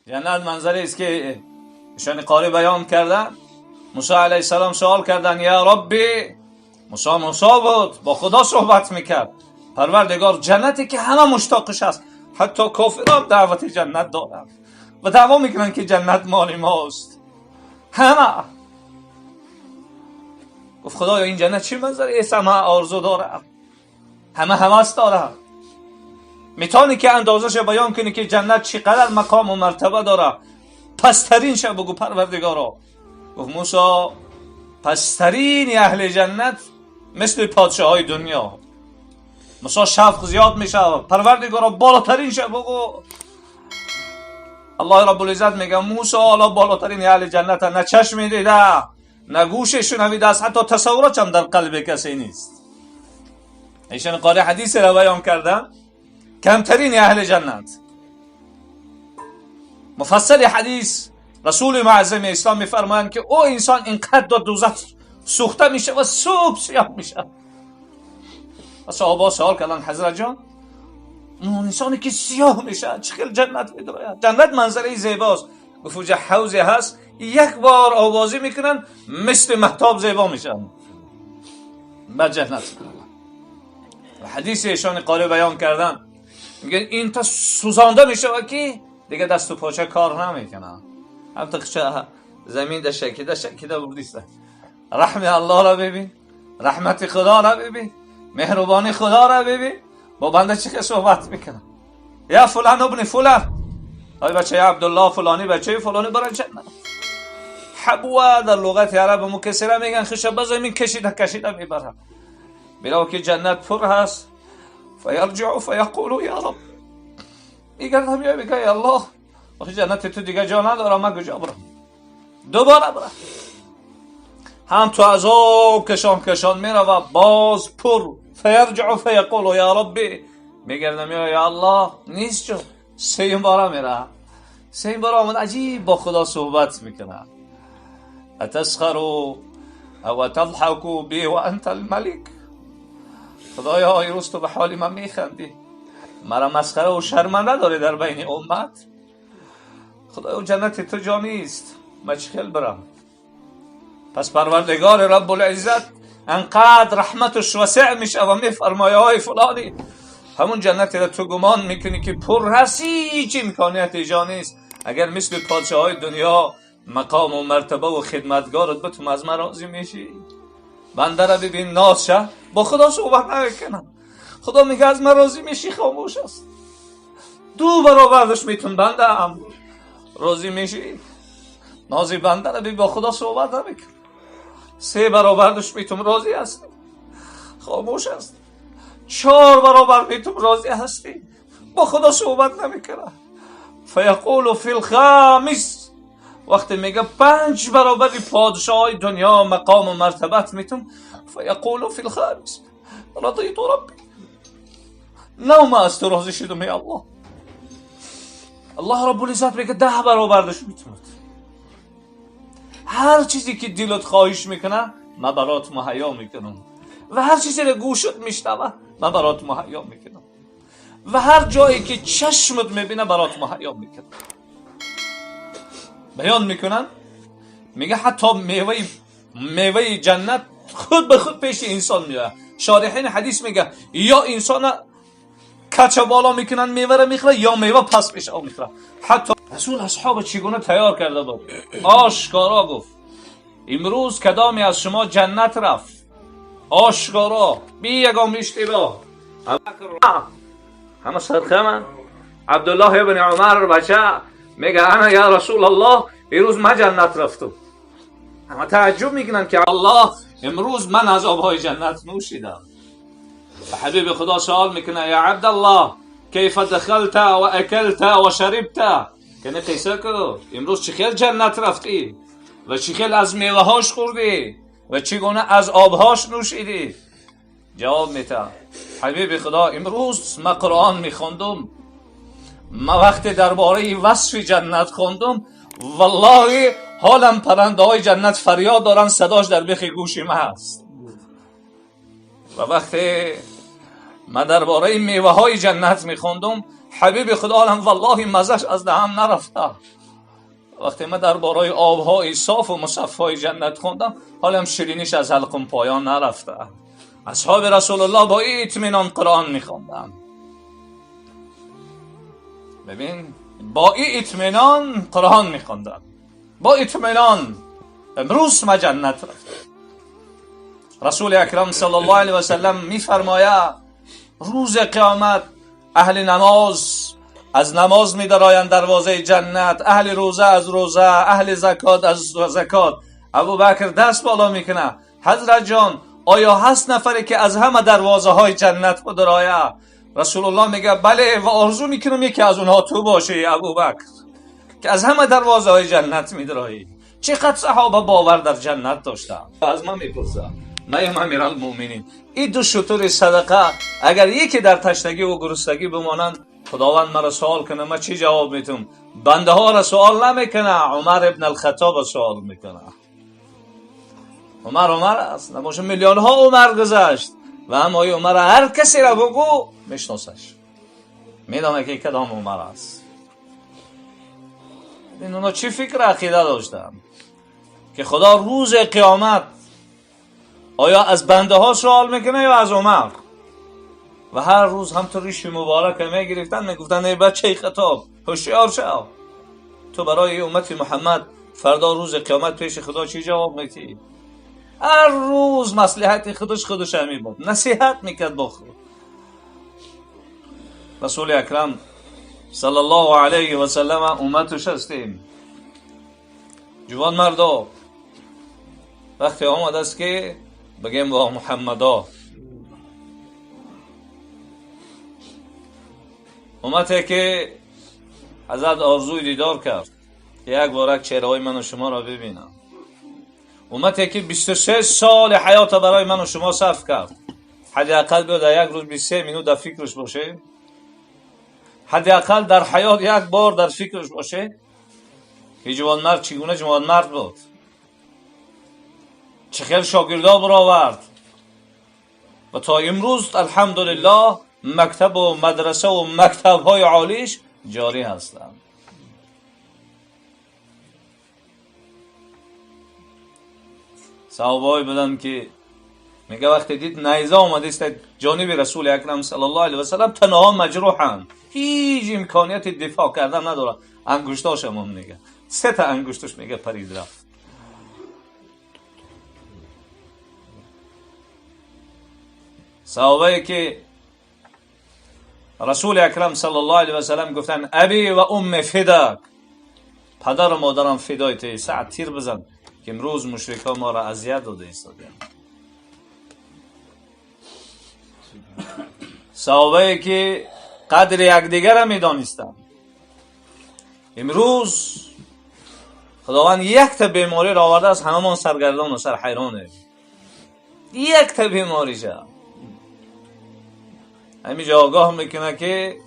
جنت منظری است که ایشان قاری بیان کردن. موسی علیه السلام سوال کردن یا ربی، موسی موسی بود، با خدا صحبت میکرد، پروردگار جنتی که همه مشتاقش است، حتی کافران دعوت جنت دارند و دعوا میکنن که جنت مال ماست. همه گفت خدایا این جنت چه منظری است؟ همه آرزو دارم، همه هوس دارم. میتونی که اندازش بیان کنی که جنت چقدر مقام و مرتبه داره؟ پسترین شه بگو پروردگارا. گفت موسی پسترین اهل جنت مثل پادشاه های دنیا. موسی شفق زیاد میشه، پروردگارا بالاترین شه بگو. الله رب العزت میگه موسی حالا بالاترین اهل جنت نه چشم دیده نه گوش شنویده است، حتی تصورات هم در قلب کسی نیست. ایشان قاری حدیث را بیان کردن، کمترین اهل جنت. مفصل حدیث رسول معظم اسلام میفرمایند که او انسان اینقدر در دوزخ سوخته میشه و صبح سیاه میشه. و صحابه سوال کردن حضرت جان اون انسانی که سیاه میشه چه خیلی جنت میداره؟ جنت منظره زیباست. گفت اونجا حوضی هست، یک بار آوازی میکنن مثل مهتاب زیبا میشن بعد جنت. و حدیث ایشان قالی بیان کردن، میگن این تا سوزانده میشه و که دیگه دست و پاچه کار نمیکنن، هم تا زمین ده شکیده شکیده بودیست. رحم الله را ببین، رحمت خدا را ببین، مهربانی خدا را ببین، با بنده چه صحبت میکنه. یا فلان ابن فلان، ای بچه عبدالله فلانی بچه فلانی برای جنت. حبوه در لغت عرب مکسره میگن خشب زمین کشیده کشیده میبره. میرو که جنت پر هست. فیرجع فیقول یا رب، میگردم میگه یا الله آخه جنت تو دیگه جا ندارم، من کجا برم؟ دوباره برم. هم تو عذاب کشان کشان میره و باز پر. فیرجع فیقول یا ربی، میگردم یا الله نیست جو. سه باره میره، سه باره آمد عجیب با خدا صحبت میکنه. اتسخر او تضحک بی و انت الملک. خدایا ای روز تو به حال من میخندی، مرا مسخره و شرمنده داری در بین امت. خدایا جنت تو جا نیست، من چه برم؟ پس پروردگار رب العزت انقدر رحمتش وسع میشه و میفرمایه های فلانی همون جنتی را تو گمان میکنی که پر هستی، هیچ امکانیت جا نیست. اگر مثل پادشاه های دنیا مقام و مرتبه و خدمتگارت بتون از من راضی میشی؟ بنده را ببین ناز شه، با خدا صحبت نمیکنم. خدا میگه از من راضی میشی؟ خاموش است. دو برابرش میتون بنده هم راضی میشی؟ نازی بنده را ببین با خدا صحبت نمیکنم. سه برابرش میتون راضی هستی؟ خاموش است. چهار برابر میتون راضی هستی؟ با خدا صحبت نمیکنم. فیقول فی الخامس، وقتی میگه 5 برابر پادشاه دنیا مقام و مرتبت میتون، فیقول فی الخامس رضیت ربی، نوم از تو راضی شدم یا الله. الله رب العزت میگه 10 برابرش میتونه. هر چیزی که دلت خواهش میکنه من برات مهیا میکنم، و هر چیزی که گوشت میشنوه من برات مهیا میکنم، و هر جایی که چشمت میبینه برات مهیا میکنم. بیان میکنن میگه حتی میوه جنت خود به خود پیش انسان میاد. شارحین حدیث میگه یا انسان کچه بالا میکنن میوه را میخوره، یا میوه پس پیش او میخوره. حتی رسول اصحاب چگونه تیار کرده بود، آشکارا گفت امروز کدامی از شما جنت رفت؟ آشکارا بی یگام اشتباه. همه سرخمن. عبدالله ابن عمر بچه میگه انا یا رسول الله امروز من جنت رفتم. همه تعجب میکنن که الله امروز من از آبهای جنت نوشیدم. و حبیب خدا سوال میکنه یا عبدالله کیف دخلت و اکلت و شربت، کنه قصه کو امروز چه خیل جنت رفتی و چه خیل از میوه هاش خوردی و چگونه از آبهاش نوشیدی؟ جواب میده حبیب خدا امروز من قرآن میخوندم، من وقتی درباره وصف جنت خوندم والله حالم پرنده های جنت فریاد دارن، صداش در بیخ گوش من هست. و وقتی من درباره میوه های جنت میخوندم حبیب خدا عالم والله مزش از دهم نرفته. وقتی من درباره آبهای صاف و مصفای جنت خوندم حالم شیرینیش از حلقم پایان نرفته. اصحاب رسول الله با اطمینان قرآن میخوندن. ببین با اطمینان قرآن میخوندن، با اطمینان. امروز ما جنت رفتم. رسول اکرم صلی الله علیه و سلم میفرماید روز قیامت اهل نماز از نماز میدرایند دروازه جنت، اهل روزه از روزه، اهل زکات از زکات. ابوبکر دست بالا میکنه، حضرت جان آیا هست نفری که از همه دروازه های جنت بدرایه؟ رسول الله میگه بله، و آرزو میکنم یکی از اونها تو باشی ابوبکر که از همه دروازه های جنت میدرایی. چقدر صحابه باور در جنت داشتن. از من میپرسه من امیرالمومنین، این دو شتر صدقه اگر یکی در تشنگی و گرسنگی بمانند خداوند مرا سوال کنه من چی جواب میتم؟ بنده ها را سوال نمیکنه، عمر ابن الخطاب سوال میکنه. عمر عمر است، نباشه میلیون ها عمر گذشت و اما عمر هر کسی را بگو میشناسش، میدانه که کدام عمر است. این اونا چی فکر عقیده داشتن که خدا روز قیامت آیا از بنده ها سوال میکنه یا از عمر؟ و هر روز هم تو ریش مبارک میگرفتن میگفتن ای بچه خطاب هوشیار شو، تو برای امت محمد فردا روز قیامت پیش خدا چی جواب میدی؟ هر روز مصلحت خودش همی بود، نصیحت میکرد با خود. رسول اکرم صلی الله علیه و سلم امتش هستیم. جوان مردا وقتی آمد است که بگیم با محمدا، امتی که حضرت آرزوی دیدار کرد که یک بارک چهره های من و شما را ببینم، امتی که 23 سال حیات برای من و شما صرف کرد، حداقل بیا در یک روز 23 مینوت در فکرش باشه، حداقل در حیات یک بار در فکرش باشه که جوانمرد چگونه جوانمرد بود، چه خیلی شاگردا برآورد و تا امروز الحمدلله مکتب و مدرسه و مکتب های عالیش جاری هستند. صحابه بودند که میگه وقتی دید نیزه آمده است جانب رسول اکرم صلی الله علیه و سلم، تنها مجروحند، هیچ امکانیت دفاع کردن نداره، انگشتاش هم میگه سه تا انگشتش میگه پرید رفت. صحابه که رسول اکرم صلی الله علیه و سلم گفتن ابی و ام فداک، پدر و مادرم فدای تو، سعد تیر بزن که امروز مشرکا ما را اذیت داده ایستادند. صحابه که قدر یکدیگر را میدانستند، امروز خداوند یک تا بیماری را آورده از هممان سرگردان و سرحیرانه، یک تا بیماری شد. همینجا آگاه میکنه که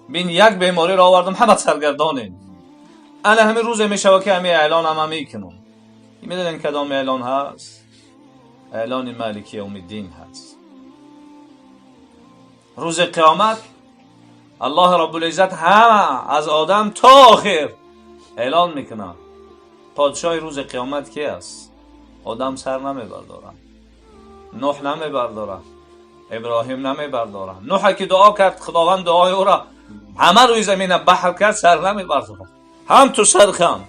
بین یک بیماری را آوردم همه سرگردانیم. انا همین روز میشوه که همین اعلان هم میکنم. میدونین کدام اعلان هست؟ اعلان مالک یوم الدین هست. روز قیامت الله رب العزت همه از آدم تا آخر اعلان میکنه. پادشاه روز قیامت کی است؟ آدم سر نمیبرداره، نوح نمیبرداره، ابراهیم نمیبرداره. نوح که دعا کرد خداوند دعای او را همه روی زمین بحر کرد، سر نمیبرداره، هم تو سر خم.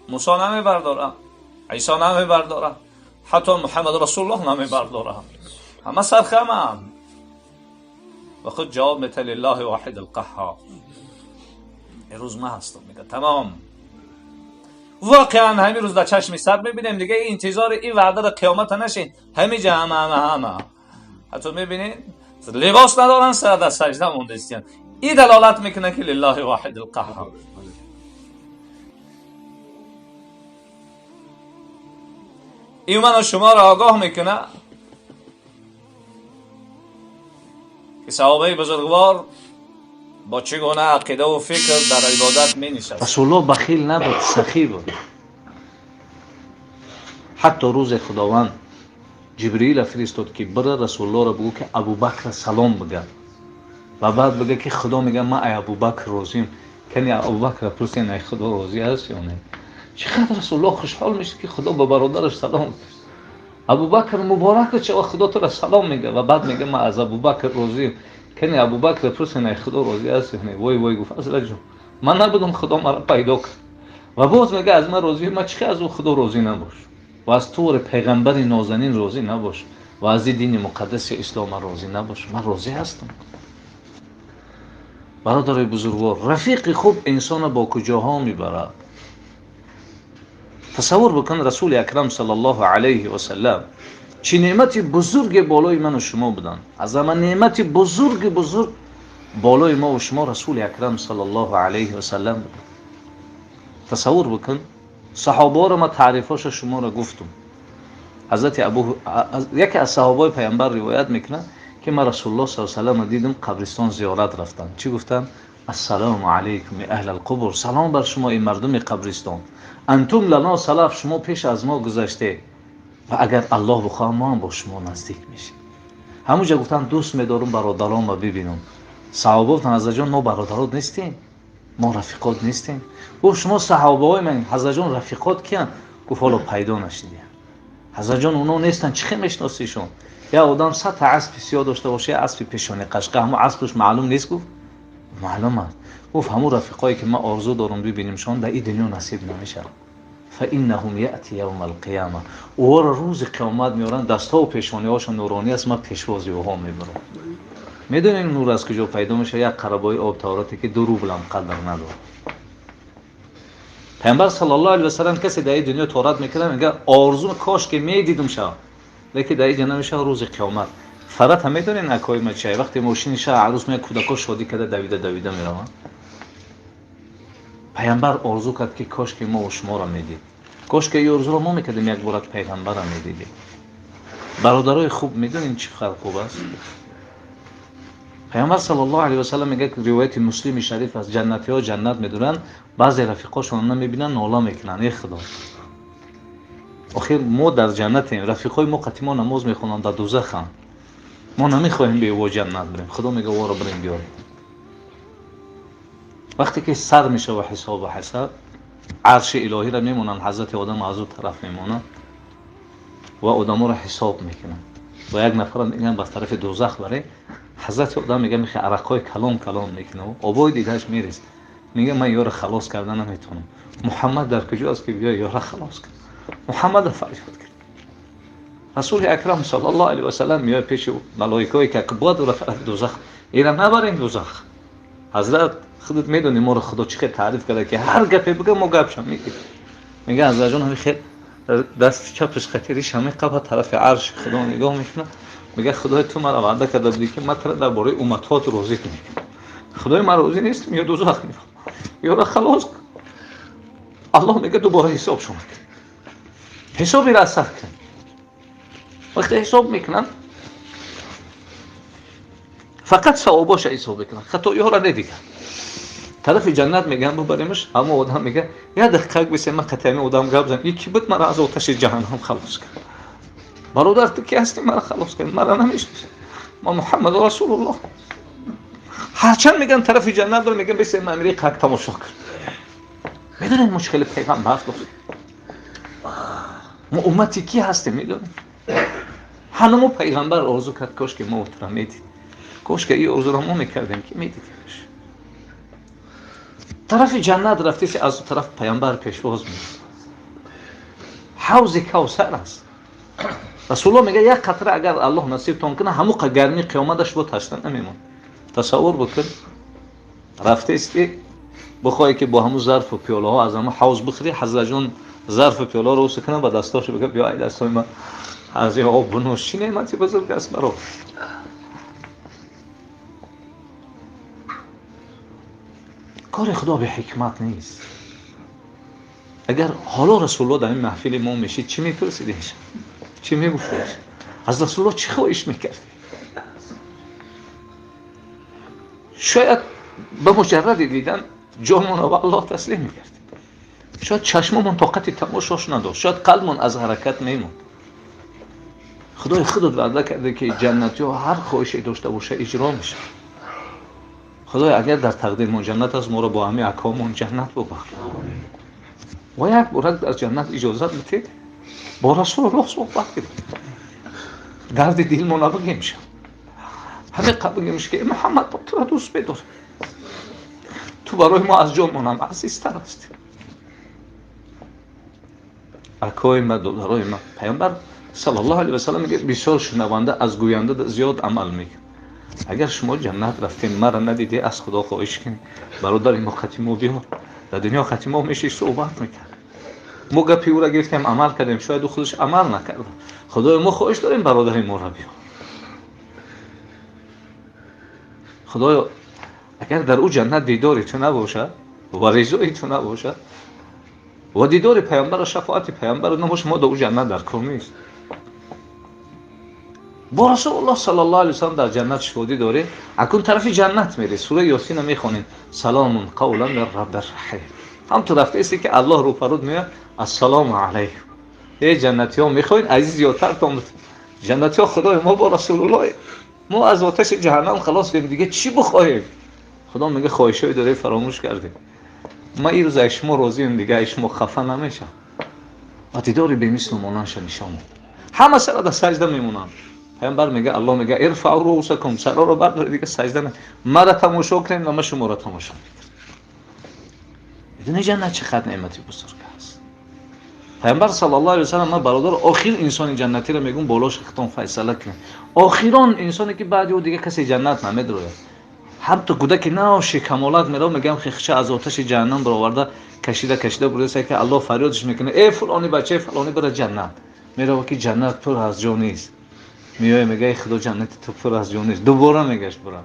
موسی نمیبرداره، عیسی نمیبرداره، حتی محمد رسول الله نمیبرداره، همه سر خم. و خود جواب میده لله واحد القهار. این روز ما هستم میگه تمام. واقعا همین روز در چشم سر میبینیم دیگه، انتظار این وعده در قیامت نشین. همه جا همه همه همه حتی میبینین لباس ندارن، سر در سجده مونده استیان. این دلالت میکنه که لله واحد القهار. این منو شما را آگاه میکنه که صحابه بزرگوار با چگونه عقیده و فکر در عبادت می نشست. رسول الله بخیل نبود، سخی بود. حتی روز خداوند جبرئیل فرستاد که بره رسول الله را بگو که ابوبکر سلام بگه. و بعد بگه که خدا میگه من ای ابوبکر راضیم. کنی ابوبکر پرسین ای خدا راضی است یا نه؟ چقدر رسول الله خوشحال میشه که خدا به برادرش سلام. ابوبکر مبارک چه خدا تو را سلام میگه و بعد میگه من از ابوبکر راضیم. کنی ابوبکر پرسین ای خدا راضی است یا نه؟ وای وای، گفت حضرت جان من نبودم، خدا مرا پیدا کرد. و باز میگه از من راضی، من چه از او خدا راضی نباش و از طور پیغمبر نازنین راضی نباش و از دین مقدس اسلام راضی نباش. من راضی هستم. برادرای بزرگوار، رفیق خوب انسان با کجاها میبرد؟ تصور بکن رسول اکرم صلی الله علیه و سلم چه نعمت بزرگ بالای من و شما بودن. از من نعمت بزرگ بزرگ بالای ما و شما رسول اکرم صلی الله علیه و سلم بودن. تصور بکن صحابه را ما تعریفاش شما را گفتم. حضرت ابو، یکی از صحابه پیامبر روایت میکنه که ما رسول الله صلی الله علیه و سلم دیدم قبرستان زیارت رفتن. چی گفتن؟ السلام علیکم اهل القبر، سلام بر شما ای مردم قبرستان. انتم لنا سلف، شما پیش از ما گذشته و اگر الله بخواه ما هم با شما نزدیک میشیم. همونجا گفتن دوست میدارم برادران و ببینم. صحابه گفتن حضرت جان ما برادرات نیستیم، ما رفیقات نیستیم. گفت شما صحابه های من، حضرت جان رفیقات کیان؟ گفت حالا پیدا نشدی. حضرت جان اونا نیستن، چه میشناسیشون؟ یا آدم 100 تا اسب سیاه داشته باشه، اسب پیشانی قشقه، همون اسبش معلوم نیست؟ گفت معلوم است. گفت همون رفیقایی که من آرزو دارم ببینیمشون در این دنیا نصیب نمیشه. فانهم یاتی یوم القیامه، او را روز قیامت میارن، دستها و پیشانی هاشون نورانی است، من پیشوازی اوها میبرم. میدونین نور از کجا پیدا میشه؟ یک قربای آب تورات که 2 روبل هم قدر نداره. پیامبر صلی الله علیه و سلم کسی در این دنیا تورات میکنه میگه آرزو کاش که میدیدم شو، لیکن در اینجا نمیشه، روز قیامت. فرات هم میدونین اکای ما چیه؟ وقتی ماشین شه عروس میاد کودکا شادی کرده دویده دویده میروند. پیامبر آرزو کرد که کاش که ما و شما را میدید، کاش که این آرزو را ما میکردیم یک بار پیغمبر را میدیدیم. برادرای خوب میدونین چی فرق خوب است؟ پیامبر صلی الله علیه و سلم میگه که روایت مسلم شریف است، جنتی ها جنت میدونن، بعضی رفیقاشون نمیبینن ناله میکنن ای خدا آخر ما در جنتیم، رفیقای ما قطعی ما نماز میخونن در دوزخن، ما نمیخواهیم به او جنت بریم. خدا میگه او را بریم بیاریم. وقتی که سر میشه و حساب و حساب، عرش الهی را میمونن، حضرت آدم از او طرف میمونن و آدم را حساب میکنن و یک نفر میگن به طرف دوزخ بره. حضرت آدم میگه میخه عرقای کلام کلام میکنه و آبای دیدهش میرسه، میگه من یارو خلاص کردن نمیتونم، محمد در کجاست که بیا یارو خلاص کنه؟ محمد فریاد کرد. رسول اکرم صلی الله علیه و سلم میاد پیش ملائکه‌ای که باید او را طرف دوزخ، اینا نبرین دوزخ. حضرت خودت میدونی ما رو خدا چه تعریف کرده که هر گپی بگه ما گپش میگیم. میگه حضرت جان همین خیر دست چپش خطیریش همین قبه طرف عرش خدا نگاه میکنه، میگه خدای تو مرا وعده کرده بودی که من تو درباره امتات راضی کنی، خدای من راضی نیست، یا دوزخ میرم یا خلاص. الله میگه دوباره حساب شما کن، حسابی را سر کن. وقتی حساب میکنن فقط ثواباش حساب میکنن، خطایی ها را ندیدن. طرف جنت میگن ببریمش، اما آدم میگه یه دقیقه بسه من قطعی آدم گپ زن، یکی بود مرا از آتش جهنم خلاص کرد. برادر تو کی هستی مرا خلاص کرد؟ مرا نمیشناسی، ما محمد رسول الله. هرچند میگن طرف جنت داره، میگن بسه من میری قک تماشا کن. میدونین مشکل پیغمبر داره، ما امتی کی هستیم میدونیم؟ هنوز پیغمبر آرزو کرد کاش که ما را میدید، کاش که این آرزو را ما میکردیم که میدیدیمش. طرف جنت رفتی از طرف پیامبر پیشواز میاد، حوض کوثر است. رسول الله میگه یک قطره اگر الله نصیبتون کنه همون گرمی قیامتش با تشنه نمیمون. تصور بکن رفته استی بخوای که با همون ظرف و پیاله ها از همون حوض بخری، حضرت جان ظرف پیاله رو سکنه با دستاش بگه بیا ای دستای من از این آب بنوش. چی نعمتی بزرگ است برا. کار خدا به حکمت نیست. اگر حالا رسول الله در این محفل ما میشید چی میپرسیدیش؟ چی میگفتیش؟ از رسول الله چی خواهش میکردی؟ شاید به مجرد دیدن جانمان را به الله تسلیم میکردیم، شاید چشممون طاقت تماشاش نداشت، شاید قلبمون از حرکت میموند. خدای خودت وعده کرده که جنتی ها هر خواهشی داشته باشه اجرا میشه. Худоё, агар дар тақдир мо ҷаннат аст, моро бо ҳамин акомон ҷаннат бубахш. Ва як бора дар ҷаннат иҷозат бидед бо Расулуллоҳ суҳбат кунем, дарди дилмо набигем, ша ҳамин қадр бигем ки Муҳаммад, мо туро дӯст медорем, ту барои мо аз ҷонмонам азизтар ҳастӣ. Акои ма, додарои ма, Паёмбар саллаллоҳу алайҳи васаллам мегӯяд: бисёр шунаванда аз гӯянда зиёд амал мекунад. Агар шумо ҷаннат рафтем, мара надидӣ, аз Худо хоҳиш кунед, бародари мо хати мо биёр. Дар дунё хати мо мешиш, суҳбат мекард, мо гапи ӯра гирифтем, амал кардем, шояд ӯ худаш амал накард. Худоё, мо хоҳиш дорем, бародари моро биёр. Худоё, агар дар ӯ ҷаннат дидори ту набошад ва ризои ту набошад ва дидори паёмбар ва шафоати паёмбар набошад, мо дар ӯ ҷаннат дар кор нест. Бо Расулуллоҳ саллаллоҳу алайҳи васаллам дар ҷаннат шодӣ дорем. Акун тарафи ҷаннат мерӣ, сураи Ёсина мехонем: саломун қавлан мин раббир раҳим. Ҳам ту рафтаисти ки Аллоҳ рӯпаруд меояд: ассалому алайкум, эй ҷаннатиҳо, мехоҳед азиз зиёдтартон? Ҷаннатиҳо: Худои мо, бо Расулуллоҳ мо аз оташи ҷаҳаннам халос шудем, дига чӣ бихоҳем? Худо мега: хоҳишҳои дорӣ фаромӯш кардем, ман ирӯз аз шумо розием, дига аз шумо хафа намешам. Ва дидори бемислу монандша нишон медод. Ҳама сара дар саҷда мемонанд. Паёмбар мега, Аллоҳ мега: ирфаъу руусакум, сароро бардоред, дига саҷда на, мара тамошо кунед ва ман шуморо тамошо мекунам. Медонӣ ҷаннат чӣ қадр неъмати бузург аст? Паёмбар саллаллоҳу алайҳи васаллам, ман бародар, охир инсони ҷаннатиро мегӯм, болош хитон файсала кунед. Охирон инсоне ки баъди ӯ дига касе ҷаннат намедрояд. Ҳатто кӯдаки навши камолат мерав, мегӯям, хихча аз оташи ҷаҳаннам бароварда, кашида кашида бурдаса ки Аллоҳ фарёдш мекунад: э фулони, бачаи фалони, бира ҷаннат. Мерава ки ҷаннат пур аз ҷо нест. Меоя, мега: эй Худо, ҷаннати ту пур аз ҷо нест. Дубора мегашт: бура.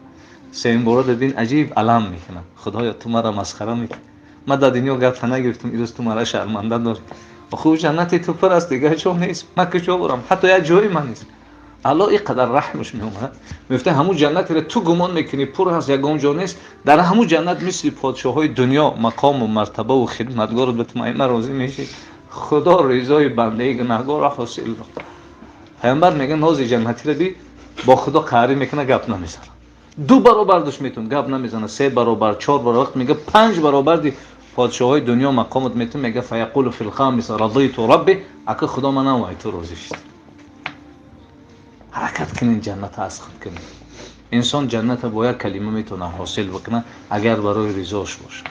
Сеюм бора дидин, аҷиб алам мекунад: Худоё, ту мара масхара мекунӣ, ман дар дунё гапта нагирифтам, ирӯз ту мара шарманда дорӣ. Охи ҷаннати ту пур аст, дига ҷо нест, ман куҷо бурам? Ҳатто як ҷои ман нест. Аллоҳ ин қадар раҳмаш меомад, мегуфта: ҳамун ҷаннатеро ту гумон мекунӣ пур аст, ягон ҷо нест, дар ҳамун ҷаннат мисли подшоҳои дунё мақому мартабаву хидматгору ба тумаима розӣ мешӣ. Худо ризои бандаи гунаҳгорро ҳосил дод. Паёмбар мега: нози ҷаннатиро би, бо Худо қаҳрӣ мекуна, гап намезана. Ду баробар душ метун, гап намезана, се баробар, чор баробар, вақт мега панҷ баробар ди подшоҳои дунё мақомат метун, мега: фаяқулу фил хамиса радиту рабби, ака Худо, манам вай ту розӣ шуд. Ҳаракат кунед, ҷанната аз худ кунед. Инсон ҷанната бо як калима метавонад ҳосил бикунад, агар барои ризош бошад.